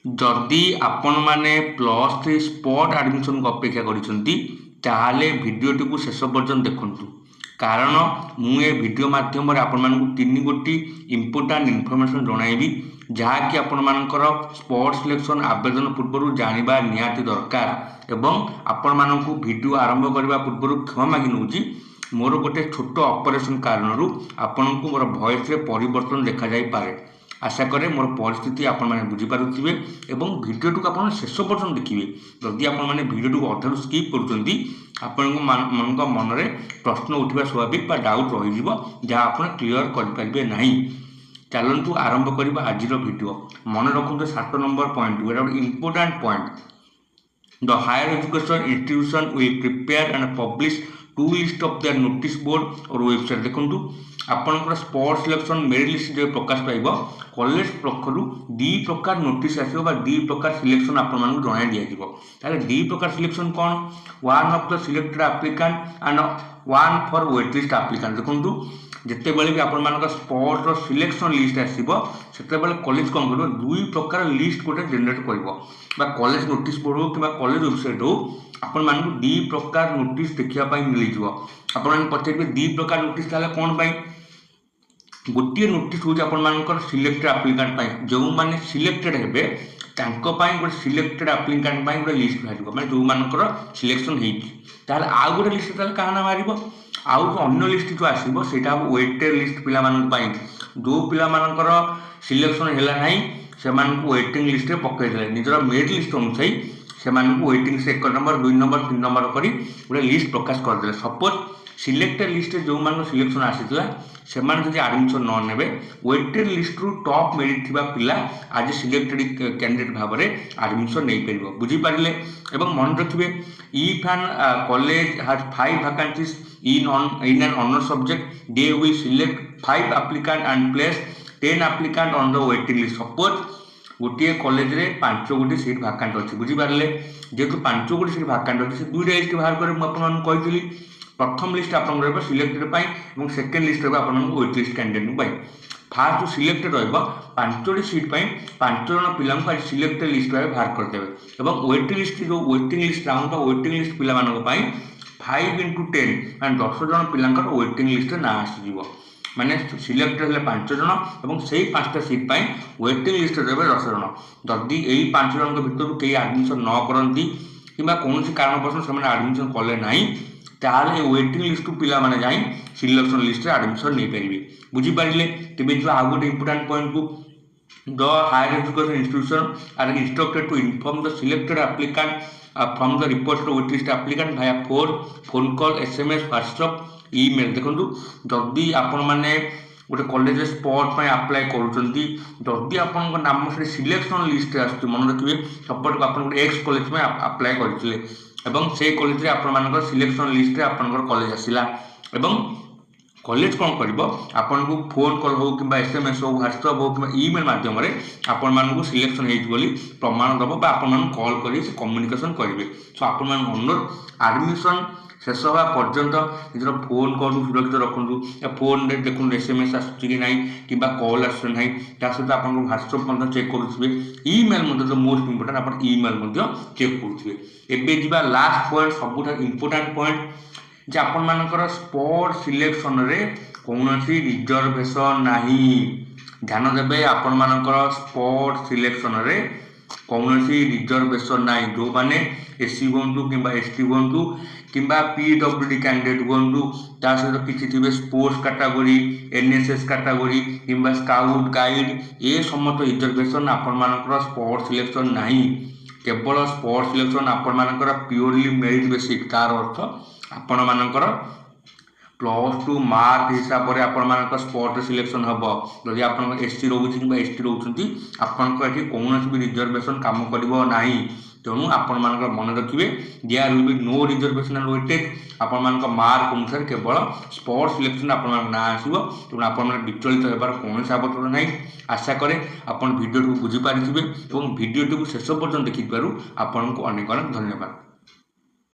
ଯଦି ଆପଣମାନେ +3 ସ୍ପଟ୍ ଆଡ଼ମିସନ୍କୁ ଅପେକ୍ଷା କରିଛନ୍ତି, ତାହେଲେ ଭିଡ଼ିଓଟିକୁ ଶେଷ ପର୍ଯ୍ୟନ୍ତ ଦେଖନ୍ତୁ, କାରଣ ମୁଁ ଏ ଭିଡ଼ିଓ ମାଧ୍ୟମରେ ଆପଣମାନଙ୍କୁ ତିନି ଗୋଟି ଇମ୍ପୋର୍ଟାଣ୍ଟ ଇନଫର୍ମେସନ୍ ଜଣାଇବି, ଯାହାକି ଆପଣମାନଙ୍କର ସ୍ପଟ୍ ସିଲେକ୍ସନ୍ ଆବେଦନ ପୂର୍ବରୁ ଜାଣିବା ନିହାତି ଦରକାର। ଏବଂ ଆପଣମାନଙ୍କୁ ଭିଡ଼ିଓ ଆରମ୍ଭ କରିବା ପୂର୍ବରୁ କ୍ଷମା ମାଗି ନେଉଛି, ମୋର ଗୋଟେ ଛୋଟ ଅପରେସନ୍ କାରଣରୁ ଆପଣଙ୍କୁ ମୋର ଭଏସ୍ରେ ପରିବର୍ତ୍ତନ ଦେଖାଯାଇପାରେ। ଆଶା କରେ ମୋର ପରିସ୍ଥିତି ଆପଣମାନେ ବୁଝିପାରୁଥିବେ ଏବଂ ଭିଡ଼ିଓଟିକୁ ଆପଣ ଶେଷ ପର୍ଯ୍ୟନ୍ତ ଦେଖିବେ। ଯଦି ଆପଣମାନେ ଭିଡ଼ିଓଟିକୁ ଅଧାରୁ ସ୍କିପ୍ କରୁଛନ୍ତି, ଆପଣଙ୍କ ମାନଙ୍କ ମନରେ ପ୍ରଶ୍ନ ଉଠିବା ସ୍ୱାଭାବିକ ବା ଡାଉଟ୍ ରହିଯିବ, ଯାହା ଆପଣ କ୍ଲିଅର କରିପାରିବେ ନାହିଁ। ଚାଲନ୍ତୁ ଆରମ୍ଭ କରିବା ଆଜିର ଭିଡ଼ିଓ। ମନେ ରଖନ୍ତୁ, 7 ନମ୍ବର ପଏଣ୍ଟ, ଏଇଟା ଗୋଟେ important point. The higher education institution will prepare and publish two list of their notice board or website. ଦେଖନ୍ତୁ, ଆପଣଙ୍କର ସ୍ପଟ୍ ସିଲେକ୍ସନ୍ ମେରିଟ୍ ଲିଷ୍ଟ ଯେବେ ପ୍ରକାଶ ପାଇବ, କଲେଜ ପକ୍ଷରୁ ଦୁଇ ପ୍ରକାର ନୋଟିସ୍ ଆସିବ ବା ଦୁଇ ପ୍ରକାର ସିଲେକ୍ସନ୍ ଆପଣମାନଙ୍କୁ ଜଣାଇ ଦିଆଯିବ। ତାହେଲେ ଦୁଇ ପ୍ରକାର ସିଲେକ୍ସନ୍ କ'ଣ? One of the selected applicant and one for wait list applicant. ଦେଖନ୍ତୁ, ଯେତେବେଳେ ବି ଆପଣମାନଙ୍କ ସ୍ପଟ୍ର ସିଲେକ୍ସନ୍ ଲିଷ୍ଟ ଆସିବ, ସେତେବେଳେ କଲେଜ କ'ଣ କରିବ? ଦୁଇ ପ୍ରକାର ଲିଷ୍ଟ ଗୋଟେ ଜେନେରେଟ୍ କରିବ ବା କଲେଜ ନୋଟିସ୍ ବୋର୍ଡ଼ ହେଉ କିମ୍ବା କଲେଜ ୱେବସାଇଟ୍ ହେଉ, ଆପଣମାନଙ୍କୁ ଦୁଇ ପ୍ରକାର ନୋଟିସ୍ ଦେଖିବା ପାଇଁ ମିଳିଯିବ। ଆପଣମାନେ ପଚାରିବେ, ଦୁଇ ପ୍ରକାର ନୋଟିସ୍ ତାହେଲେ କ'ଣ ପାଇଁ? ଗୋଟିଏ ନୋଟିସ୍ ହେଉଛି ଆପଣମାନଙ୍କର ସିଲେକ୍ଟେଡ୍ ଆପ୍ଲିକାଣ୍ଟ ପାଇଁ। ଯେଉଁମାନେ ସିଲେକ୍ଟେଡ୍ ହେବେ, ତାଙ୍କ ପାଇଁ ଗୋଟେ ସିଲେକ୍ଟେଡ୍ ଆପ୍ଲିକାଣ୍ଟ ପାଇଁ ଗୋଟେ ଲିଷ୍ଟ ବାହାରିବ, ମାନେ ଯେଉଁମାନଙ୍କର ସିଲେକ୍ସନ୍ ହେଇଛି। ତାହେଲେ ଆଉ ଗୋଟେ ଲିଷ୍ଟ ତାହେଲେ କାହା ନାଁ ବାହାରିବ? ଆଉ ଯେଉଁ ଅନ୍ୟ ଲିଷ୍ଟ ଯେଉଁ ଆସିବ, ସେଇଟା ହେବ ୱେଟେଡ୍ ଲିଷ୍ଟ ପିଲାମାନଙ୍କ ପାଇଁ। ଯେଉଁ ପିଲାମାନଙ୍କର ସିଲେକ୍ସନ୍ ହେଲା ନାହିଁ, ସେମାନଙ୍କୁ ୱେଟିଂ ଲିଷ୍ଟରେ ପକାଇଦେଲେ। ନିଜର ମେରିଟ୍ ଲିଷ୍ଟ ଅନୁଯାୟୀ ସେମାନଙ୍କୁ waiting list 1 number, 2 number, 3 number କରି ଗୋଟେ ଲିଷ୍ଟ ପ୍ରକାଶ କରିଦେଲେ। ସପୋଜ୍ ସିଲେକ୍ଟେଡ୍ ଲିଷ୍ଟରେ ଯେଉଁମାନଙ୍କ ସିଲେକ୍ସନ୍ ଆସିଥିଲା, ସେମାନେ ଯଦି ଆଡ଼ମିସନ୍ ନ ନେବେ, ୱେଟେଡ୍ ଲିଷ୍ଟରୁ ଟପ୍ ମେରିଟ୍ ଥିବା ପିଲା ଆଜି ସିଲେକ୍ଟେଡ୍ କ୍ୟାଣ୍ଡିଡେଟ୍ ଭାବରେ ଆଡ଼ମିସନ୍ ନେଇପାରିବ। ବୁଝିପାରିଲେ? ଏବଂ ମନେ ରଖିବେ, if an college has five vacancies in an honour subject, they will select five applicant and place 10 applicant on the waiting list. Suppose ଗୋଟିଏ କଲେଜରେ ପାଞ୍ଚ ଗୋଟି ସିଟ୍ ଭାକାଣ୍ଟ ଅଛି, ବୁଝିପାରିଲେ? ଯେହେତୁ ପାଞ୍ଚ ଗୋଟି ସିଟ୍ ଭାକାଣ୍ଟ ଅଛି, ସେ ଦୁଇଟା ଲିଷ୍ଟ ବାହାର କରି ମୁଁ ଆପଣମାନଙ୍କୁ କହିଥିଲି। ପ୍ରଥମ ଲିଷ୍ଟ ଆପଣଙ୍କର ରହିବ ସିଲେକ୍ଟେଡ୍ ପାଇଁ ଏବଂ ସେକେଣ୍ଡ ଲିଷ୍ଟ ରହିବ ଆପଣଙ୍କ ୱେଟ୍ ଲିଷ୍ଟ କ୍ୟାଣ୍ଡିଡେଟ୍ଙ୍କ ପାଇଁ। ଫାର୍ଷ୍ଟ ଯେଉଁ ସିଲେକ୍ଟେଡ୍ ରହିବ, ପାଞ୍ଚଟି ସିଟ୍ ପାଇଁ ପାଞ୍ଚ ଜଣ ପିଲାଙ୍କୁ ଆଜି ସିଲେକ୍ଟେଡ୍ ଲିଷ୍ଟ ଭାବେ ବାହାର କରିଦେବେ ଏବଂ ୱେଟିଂ ଲିଷ୍ଟ, ଯେଉଁ ୱେଟିଂ ଲିଷ୍ଟ ରାଉଣ୍ଡ ବା ୱେଟିଂ ଲିଷ୍ଟ ପିଲାମାନଙ୍କ ପାଇଁ 5 ଇଣ୍ଟୁ 10, ମାନେ 10 ଜଣ ପିଲାଙ୍କର ୱେଟିଂ ଲିଷ୍ଟରେ ନାଁ ଆସିଯିବ। ମାନେ ସିଲେକ୍ଟେଡ୍ ହେଲେ ପାଞ୍ଚ ଜଣ ଏବଂ ସେଇ ପାଞ୍ଚଟା ସିଟ୍ ପାଇଁ ୱେଟିଂ ଲିଷ୍ଟରେ ରହିବେ 10 ଜଣ। ଯଦି ଏଇ ପାଞ୍ଚ ଜଣଙ୍କ ଭିତରୁ କେହି ଆଡ଼ମିସନ୍ ନ କରନ୍ତି କିମ୍ବା କୌଣସି କାରଣବଶତଃ ସେମାନେ ଆଡ଼ମିସନ୍ କଲେ ନାହିଁ, ତାହେଲେ ଏ ୱେଟିଂ ଲିଷ୍ଟରୁ ପିଲାମାନେ ଯାଇ ସିଲେକ୍ସନ୍ ଲିଷ୍ଟରେ ଆଡ଼ମିସନ୍ ନେଇପାରିବେ। ବୁଝିପାରିଲେ? ତେବେ ଯିବା ଆଉ ଗୋଟେ important ପଏଣ୍ଟକୁ। The higher education institution are instructed to inform the selected applicant from the reported waitlist applicant via phone call, SMS, WhatsApp, email. ଦେଖନ୍ତୁ, ଯଦି ଆପଣମାନେ ଗୋଟେ କଲେଜରେ ସ୍ପଟ୍ ପାଇଁ ଆପ୍ଲାଏ କରୁଛନ୍ତି, ଯଦି ଆପଣଙ୍କ ନାମ ସେଠି ସିଲେକ୍ସନ୍ ଲିଷ୍ଟରେ ଆସୁଛି, ମନେ ରଖିବେ, ସପୋଜ୍ ଆପଣ ଗୋଟେ ଏକ୍ସ କଲେଜ ପାଇଁ ଆପ୍ଲାଏ କରିଥିଲେ ଏବଂ ସେଇ କଲେଜରେ ଆପଣମାନଙ୍କର ସିଲେକ୍ସନ୍ ଲିଷ୍ଟରେ ଆପଣଙ୍କର କଲେଜ ଆସିଲା ଏବଂ କଲେଜ କ'ଣ କରିବ? ଆପଣଙ୍କୁ ଫୋନ୍ କଲ୍ ହେଉ କିମ୍ବା ଏସ୍ଏମ୍ଏସ୍ ହେଉ, ହ୍ୱାଟ୍ସଆପ୍ ହେଉ କିମ୍ବା ଇମେଲ୍ ମାଧ୍ୟମରେ ଆପଣମାନଙ୍କୁ ସିଲେକ୍ସନ୍ ହେଇଛି ବୋଲି ପ୍ରମାଣ ଦେବ ବା ଆପଣମାନଙ୍କୁ କଲ୍ କରି ସେ କମ୍ୟୁନିକେସନ୍ କରିବେ। ସୋ ଆପଣମାନଙ୍କୁ ଅନୁରୋଧ, ଆଡ଼ମିସନ୍ ଶେଷ ହେବା ପର୍ଯ୍ୟନ୍ତ ନିଜର ଫୋନ୍ କଲ୍କୁ ସୁରକ୍ଷିତ ରଖନ୍ତୁ। ଫୋନ୍ରେ ଦେଖନ୍ତୁ ଏସ୍ଏମ୍ଏସ୍ ଆସୁଛି କି ନାହିଁ କିମ୍ବା କଲ୍ ଆସୁଛି ନାହିଁ। ତା ସହିତ ଆପଣଙ୍କ ହ୍ୱାଟ୍ସଆପ୍ ମଧ୍ୟ ଚେକ୍ କରୁଥିବେ। ଇମେଲ୍ ମଧ୍ୟ ତ ମୋଷ୍ଟ ଇମ୍ପୋର୍ଟାଣ୍ଟ, ଆପଣ ଇମେଲ୍ ମଧ୍ୟ ଚେକ୍ କରୁଥିବେ। ଏବେ ଯିବା ଲାଷ୍ଟ ପଏଣ୍ଟ, ସବୁଠାରୁ ଇମ୍ପୋର୍ଟାଣ୍ଟ ପଏଣ୍ଟ, ଯେ ଆପଣମାନଙ୍କର ସ୍ପଟ୍ ସିଲେକ୍ସନରେ କୌଣସି ରିଜର୍ଭେସନ୍ ନାହିଁ। ଧ୍ୟାନ ଦେବେ, ଆପଣମାନଙ୍କର ସ୍ପଟ୍ ସିଲେକ୍ସନରେ କୌଣସି ରିଜର୍ଭେସନ୍ ନାହିଁ। ଯେଉଁମାନେ ଏସ୍ ସି ହୁଅନ୍ତୁ କିମ୍ବା ଏସ୍ ଟି ହୁଅନ୍ତୁ କିମ୍ବା ପିଡବ୍ଲ୍ୟୁଡି କ୍ୟାଣ୍ଡିଡେଟ୍ ହୁଅନ୍ତୁ, ତା ସହିତ କିଛି ଥିବେ ସ୍ପୋର୍ଟସ୍ କାଟାଗୋରୀ, ଏନ୍ଏସ୍ଏସ୍ କାଟାଗୋରୀ କିମ୍ବା ସ୍କାଉଟ୍ ଗାଇଡ୍, ଏ ସମସ୍ତ ରିଜର୍ଭେସନ୍ ଆପଣମାନଙ୍କର ସ୍ପଟ୍ ସିଲେକ୍ସନ୍ ନାହିଁ। କେବଳ ସ୍ପଟ୍ ସିଲେକ୍ସନ୍ ଆପଣମାନଙ୍କର ପିଓରଲି ମେରିଟ୍ ବେସିକ୍। ତାର ଅର୍ଥ ଆପଣମାନଙ୍କର +2 ମାର୍କ ହିସାବରେ ଆପଣମାନଙ୍କ ସ୍ପଟ୍ ସିଲେକ୍ସନ୍ ହେବ। ଯଦି ଆପଣଙ୍କ ଏସ୍ ସି ରହୁଛି କିମ୍ବା ଏସ୍ ଟି ରହୁଛନ୍ତି, ଆପଣଙ୍କ ଏଠି କୌଣସି ବି ରିଜର୍ଭେସନ୍ କାମ କରିବ ନାହିଁ। ତେଣୁ ଆପଣମାନଙ୍କର ମନେ ରଖିବେ, there will be no reservation and weightage. ଆପଣମାନଙ୍କ ମାର୍କ ଅନୁସାରେ କେବଳ ସ୍ପଟ୍ ସିଲେକ୍ସନ୍ ଆପଣମାନଙ୍କ ନାଁ ଆସିବ। ତେଣୁ ଆପଣମାନେ ବିଚଳିତ ହେବାର କୌଣସି ଆବଶ୍ୟକତା ନାହିଁ। ଆଶା କରେ ଆପଣ ଭିଡ଼ିଓଟିକୁ ବୁଝିପାରିଥିବେ ଏବଂ ଭିଡ଼ିଓଟିକୁ ଶେଷ ପର୍ଯ୍ୟନ୍ତ ଦେଖିଥିବାରୁ ଆପଣଙ୍କୁ ଅନେକ ଅନେକ ଧନ୍ୟବାଦ।